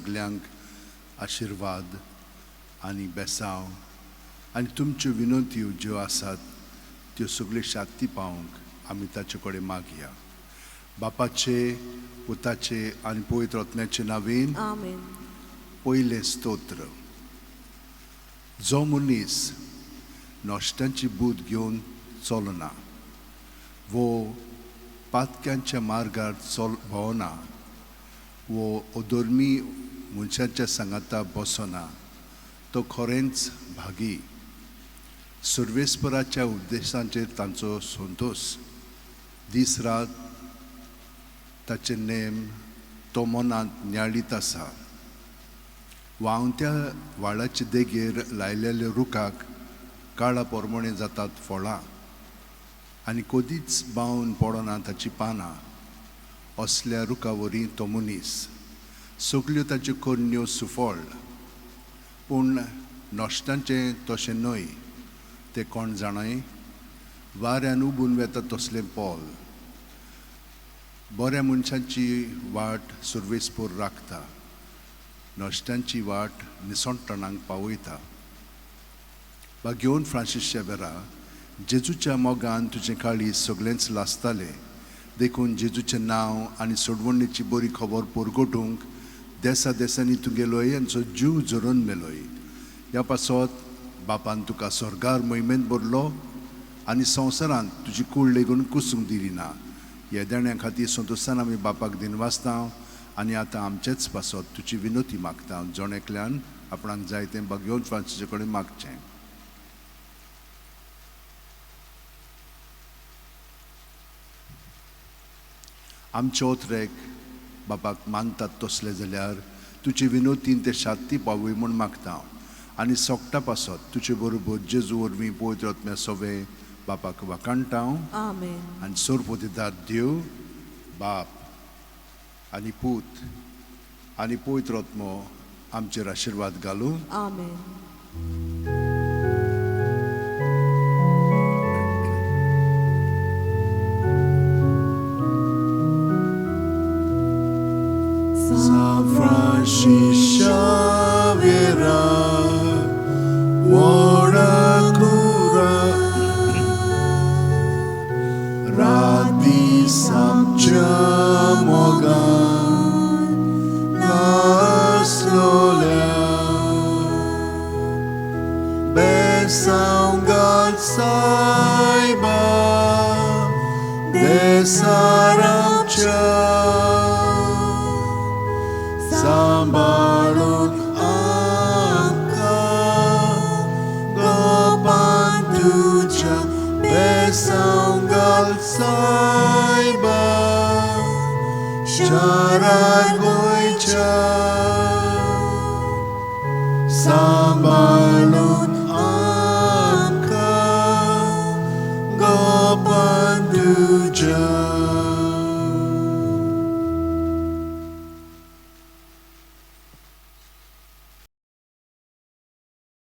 सगल्यांक आशिर्वाद आनी बेसांव आनी तुमच्यो विनंत्यो ज्यो आसात त्यो सगल्यो शांती पावंक आमी ताचे कडेन मागया. बापाचे, पुताचे आनी पवित्र आत्म्याचे नांवान. आमेन. पयलें स्तोत्र. जो मनीस नश्ट्यांची बूद घेवन चलना वो पातक्यांच्या मार्गार चल भोंवना वो अधर्मी मनशाच्या सांगाता बसना तो खरेंच भागी. सर्वेस्पराच्या उपदेशांचेर तांचो संतोश. दीस रात ताचे नेम तो मनांत न्याळीत आसा. व्हांवत्या व्हाळाचे देगेर लायलेल्या रुखाक काळा पोरमणे जातात फळां आनी कदीच बावन पडना ताची पानां. असल्या रुखा वरी तो मनीस. सगल्यो ताच्यो करण्यो सुफळ. पूण नश्टांचें तशें न्हय. तें कोण जाणाय, वाऱ्यान उबून वेता तसलें पोल. बऱ्या मनशांची वाट सुर्वेसपूर राखता, नश्ट्यांची वाट निसणटणांक पावयता. भाग्योवन फ्रांसीस शेवेरा, जेजूच्या मोगान तुजें काळीज सगळेंच लासतालें. देखून जेजूचें नांव आनी सोडवणेची बरी खबर परगटूंक देसा देसांनी तूं गेलोय आनी जीव झरोवन मेलोय. ह्या पासत बापान तुका स्वर्गार मोहिमेंत भरलो आनी संवसारांत तुजी कूड लेगून कुसूंक दिली ना. ह्या देण्या खातीर संतोशान आमी बापाक दिनवासता आनी आतां आमचेच पासत तुजी विनोती मागता. जण एकल्यान आपणाक जाय तें भाग्योवन फ्रांसीसा कडेन मागचें. आमचे ओतरेक बापाक मानतात तसले जाल्यार तुजे विनोतीन ते शांती पावय म्हूण मागता आनी सोगटा पासत तुजे बरोबर जेजू वरवीं पवित्र आत्म्या सोवे बापाक वाखाणटा. आमेन. आनी सोरपोतीदार देव बाप आनी पूत आनी पवित्र आत्मो आमचेर आशिर्वाद घालूं. आमेन. San Francis Xavier, Warakura, Radi Samchamogan, Laslola, Besangal Saiba, Desaramcha. Sambalun amka gopantuja besangal saiba sharar goicha. Sambalun amka gopantuja.